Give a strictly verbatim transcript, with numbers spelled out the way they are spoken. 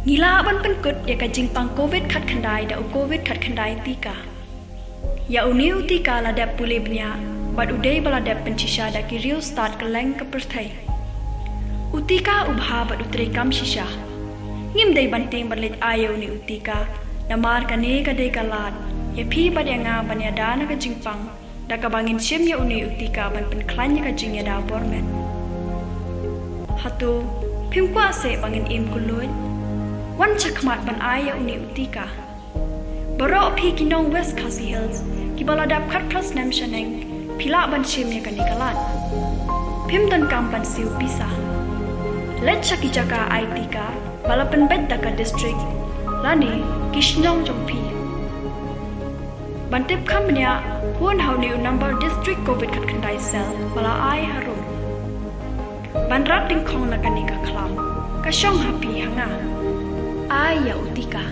Ngi lah ban pynkut ïa ka jingpang Covid khatkhyndai da u Covid khatkhyndai tika. Ïa une u tika la dep pule bniah bad u dei ba la dep pynshisha da ki riewstad kylleng ka pyrthei. U tika u bha bad u treikam shisha. Ngim dei ban tieng ban leit ai ïa une u tika, namar kane ka dei ka lad ïa phi bad ïa nga ban ïada na ka jingpang da kaba ngin shim ïa une u tika ban pynkhlaiñ ïa ka jingïada bor met. Hato phim kwah seh ba ngin im kylluid? Wan shakhmat ban ai ïa une u tika. Baroh phi ki nong West Khasi Hills kiba la dap khatphra snem shaneng, phi lah ban shim ïa kane ka lad. Phim donkam ban siew pisa. Leit sha ki jaka ai tika ba la pynbeit da ka district lane ki shnong jong phi. Ban tip kham bniah, phone ha une u number District Covid khatkhyndai Cell ba la ai harum. Ban rat dyngkhong na kane ka khlam, ka shong ha phi ha nga. Ai ïa u tika.